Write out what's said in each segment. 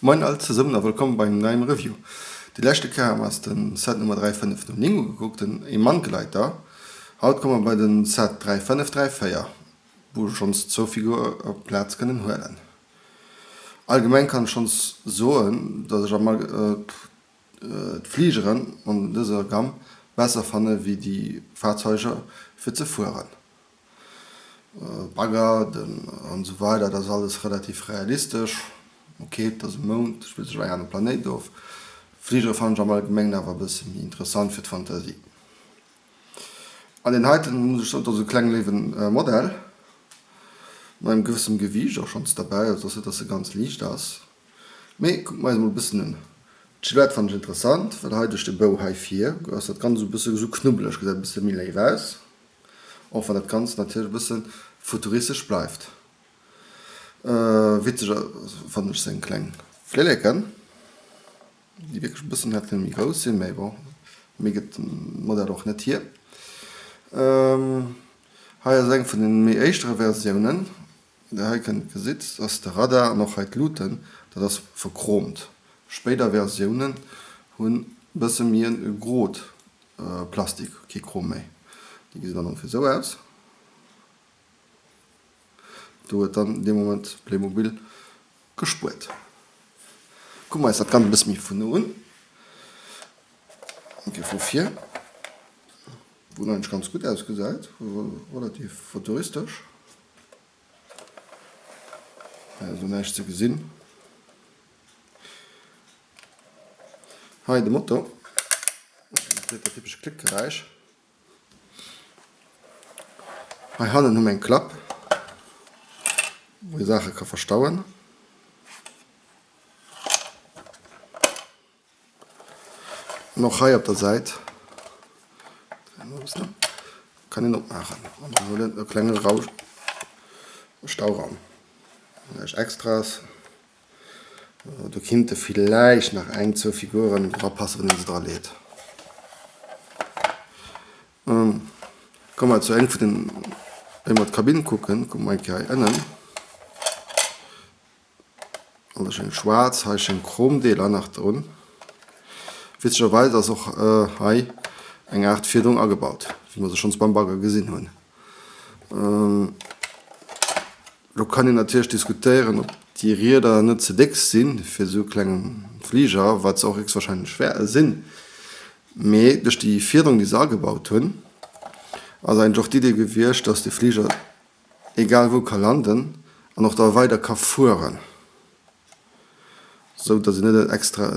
Moin all zesummen a wëllkomm bei engem neiem Review. Déi leschte Kéier hu mer eis den Set Nummer 3509 ugekuckt, den Emangleiter. Haut komme mer bei den Set 3534, wou schonns zwou Figure Plaz kënnen huelen. Allgemeng kann ech schonns soen, dass ech am d'Fligeren an dëser Gamme besser fanne wéi déi Fahrzeuger fir ze fueren. Bagger den an esou weider, dat ass alles relativ realistesch. Ok, et ass um Mound, spillt sech op engem anere Planéit of. Fligere fannen ech am Allgemengen awer e bësse méi interessant fir d'Fantasie. An deen heiten, muss ech soen, et ass e kleng léiwen Modell mat engem gewëssem Gewiicht och schonns derbäi, also et ass net, dass e ganz liicht ass. Mee kucke mer eis emol e bëssen un. D'Silhouette fannen ech interessant, well hei duerch de Bou hei vir ass dat Ganzt esou e bësse esou knubbeleg, gesäit e bësse méi léif aus. Och wann dat Ganzt natierlech e bësse futuristesch bleift. Witzeg fannen ech seng kleng Flilleken, déi wierklech e bëssen hätt kënne méi grouss sinn, mee bon, méi gëtt de Modell och net hier. Hei ass eng vun de méi éischtere Versiounen, déi hei kënnt gesitt, ass de Radar an och hei d'Luuten, dat ass verchromt. Spéider Versiounen hunn e bësse méi e grot Plastik, kee Chrom méi. Déi gesinn dann ongeféier esou aus. Do huet dann dee Moment Playmobil gespuert. Kucke mer eis dat Ganzt e bësse méi vun no un. Eng Kéier vu vir, wou en eigentlech ganz gutt ausgesäit, relativ futuristesch. Hei ass elo näischt ze gesinn. Hei de Motor, dat typescht Klickgeräisch. Hei hannen hu mir eng Klapp, wou ee Saache ka verstauen. An och hei op der Säit kann een opmaachen an dann huet een e klenge Rausch Stauraum. Näischt Extraes. Do kinnte villäicht nach eng, zwou Figuren dra passen, wann een se dra leet. Komme mer zu eng vun den, éier mer d'Kabinn kucken, kucke mer eng Kéier hei ënnen. Alles schéin schwaarz, hei schéin Chromdeeler nach drun. Witzegerweis ass och hei eng Aart Fiederung agebaut, wéi mer se schonns beim Bagger gesinn hunn. Lo kann een natierlech diskutéieren, ob déi Rieder net ze déck si fir esou e klenge Fliger, wat se och héchstwahrscheinlech wäerte sinn. Mee duerch déi Fiederung, déi se agebaut hunn, ass eigentlech och d'Idee gewiescht, datt de Fliger egal wou ka landen an och da weider ka fueren, esou datt een net extra e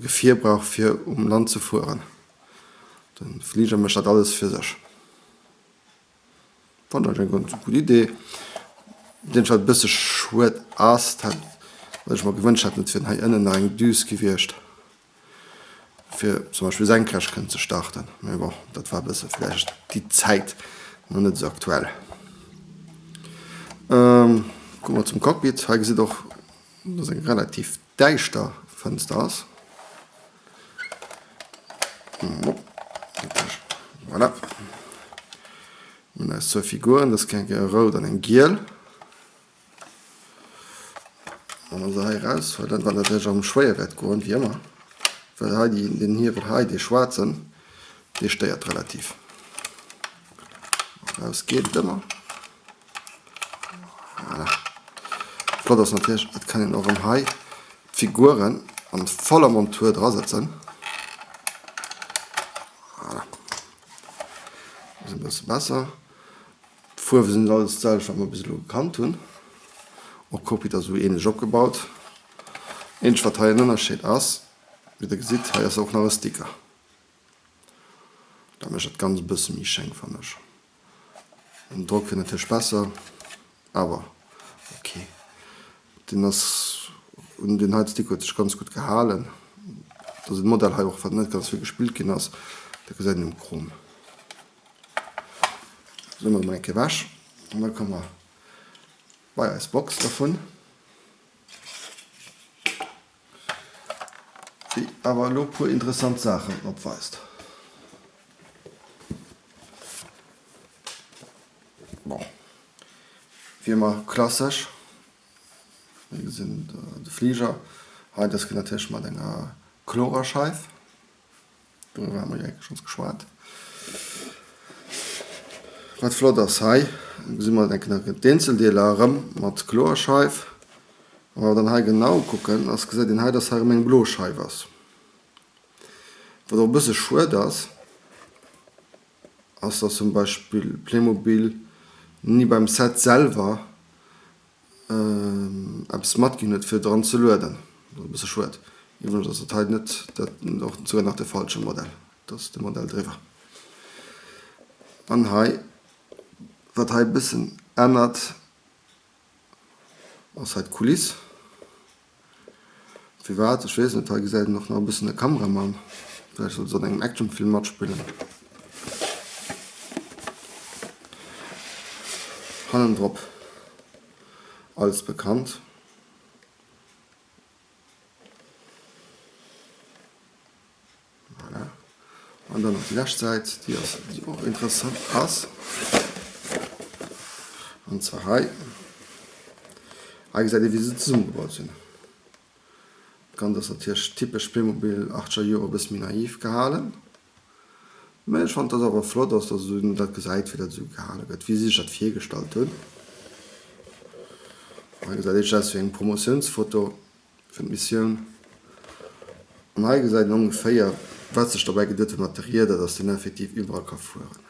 Gefier brauch, fir um Land ze fueren. De Fliger mécht dat alles fir sech. Fannen ech eng ganz gutt Idee. Deen wat e bësse schued ass, dat wat ech mer gewënscht hätt, et wier hei ënnen nach eng Düs gewiescht fir zum Beispill senkrecht kënnen ze starten. Mee bon, dat war e bësse vläicht déi Zäit nach net esou aktuell. Komme mer zum Cockpit. Hei gesitt och, dass eng relativ däischter Fënster ass. Voilà. Mir hunn eis zwou Figuren, dat ass eng rout an eng giel. Wa mer se hei eraushuelen, wat natierlech erëm schwéier wäert goen, wéi ëmmer, well hei déi, deen Hiewel hei, dee schwaarzen, dee stéiert relativ. Eraus geet et ëmmer. Voilà. Flott ass natierlech, et kann een och erëm hei d'Figuren an voller Montur drasetzen. Voilà. Ass e bësse besser. D'Fuerwe sinn alles d'selwecht, wat mer bis elo gekannt hunn. Och Cockpit ass esou ähnlech opgebaut. Eenzegt wat hei en Ënnerscheed ass, wéi der gesitt, hei ass och nach e Sticker. Dat mécht dat Ganzt e bësse méi schéin, fannen ech. Den Drock wier natierlech besser, awer ok. Den ass un den heiten Stick huet sech ganz gutt gehalen. Dat ass en Modell hei och wat net ganz vill gespillt ginn ass. Dat gesäit een um Chrom. Sou maache mer eng Kéier ewech an da komme mer bei eis Box dervun. Déi awer elo puer interessant Saachen opweist. Bon, wéi ëmmer klassesch, mir gesinn de Fliger. Hei dës gëtt natierlech mat enger klorer Scheif. Doriwwer hu mer jo enke schonns geschwat. Wat flott ass hei, gesi mer enke nach d'Eenzeldeeler erëm mat kloer Scheif. A wa mer dann hei genau kucken, ass gesäit een hei, dass hei erëm eng blo Scheif ass. Wat och e bësse schued ass, ass dass zum Beispill Playmobil ni beim Set selwer eppes matginn huet fir dran ze lueden. Dat ass e bësse schued. Iwwregens ass dat hei net dat och souguer nach de falsche Modell. Dat ass de Modell driwwer. An hei, wat hei e bëssen ännert, ass hei d'Kuliss. Firwat? Ech weess net. Hei gesäit een och nach e bëssen e Kameramann. Vläicht soll se an engem Actionfilm matspillen. Hannendrop alles bekannt. Voilà. An dann nach déi lescht Säit, déi ass, déi och interessant ass. An zwar hei. Hei gesäit ee wéi se zesummegebaut sinn. Dat Ganzt ass natierlech typesch Playmobil achtzeger Joer, e bësse méi naiv gehalen. Mä ech fannen, dass awer flott ass, dass een dat gesäit, wéi dat esou gehale gëtt, wéi si sech dat virgestallt hunn. Hei gesäit éischter aus wéi eng Promotiounsfoto. Fir d'Missioun. An hei gesäit een ongeféier, wat sech derbäi geduet huet mat de Rieder, dass deen effektiv iwwerall ka fueren.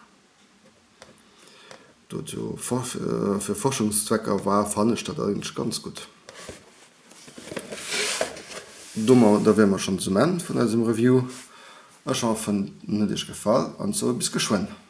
Do et jo fir Forschungszwecker war, fannen ech dat eigentlech ganz gutt. Domadder wäre mer schonn zum Enn vun eisem Review. Ech hoffen, en huet iech gefall an soe bis geschwënn.